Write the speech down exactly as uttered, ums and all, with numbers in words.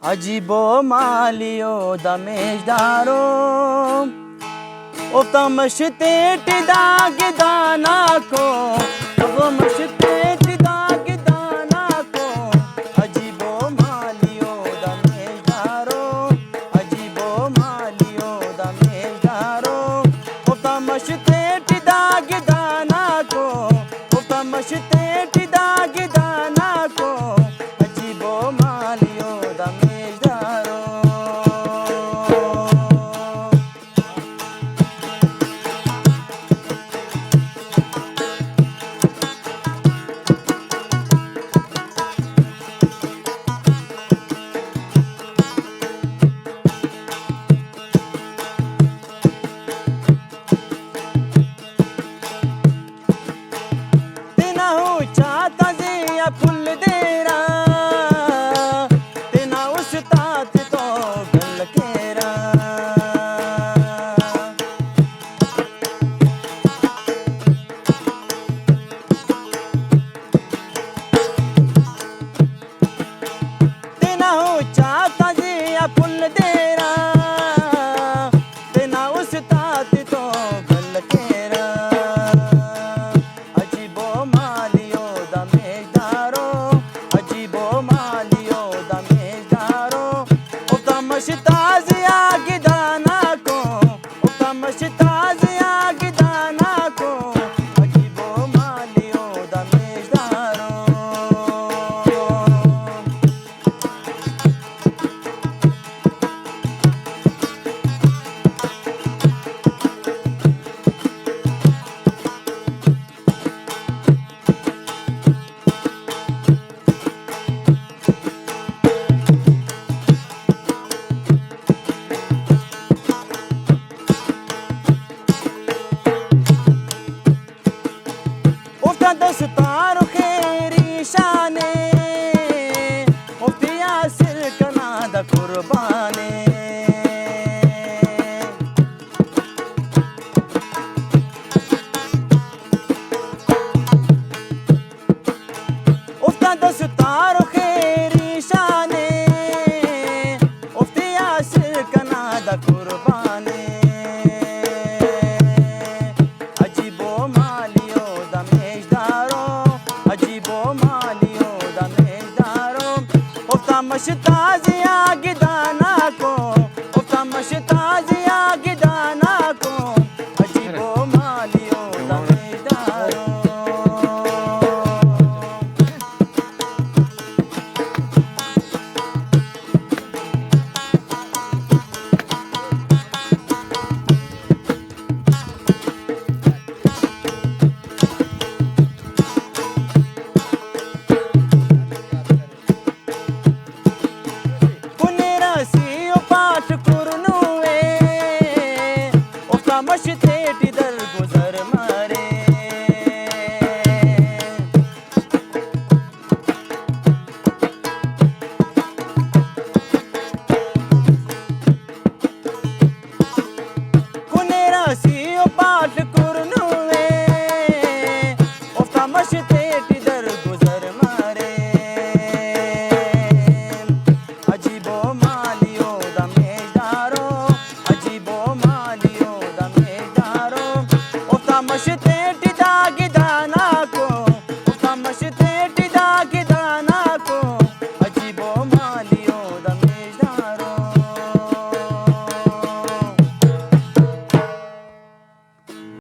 عجیب و مالی او دا میژدارو، اوفتا مش تیٹ دا گداناکو، اوفتا مش تیٹ دا گداناکو۔ عجیب و مالی او دا میژدارو، عجیب و مالی او دا میژدارو۔ اوفتا مش تیٹ دا گداناکو، اوفتا مش تیٹ دا گداناکو۔ عجیب و مالی او دا میژدارو۔ تینا اوچاتا زی آ پھل دیرہ، تینا استاد تو گل کیرہ۔ تینا اوچاتا زی آ پھل دیرہ، تینا استاد تو گل کیرہ۔ عجیب و مالی او دا میژدارو، عجیب و مالی او دا میژدارو۔ اوفتا مش تازی آ گداناکو، اوفتا مش تازی آ گداناکو۔ عجیب و مالی او دا میژدارو۔ اوفتا دستار و خیری شانے، اوفتے حاصل کنا دا قربانے۔ اوفتا دستار و خیری شانے، اوفتے حاصل کنا دا قربانے۔ عجیب و مالی او دا میژدارو، عجیب و مالی او دا میژدارو۔ اوفتا مش تازی آ گدانا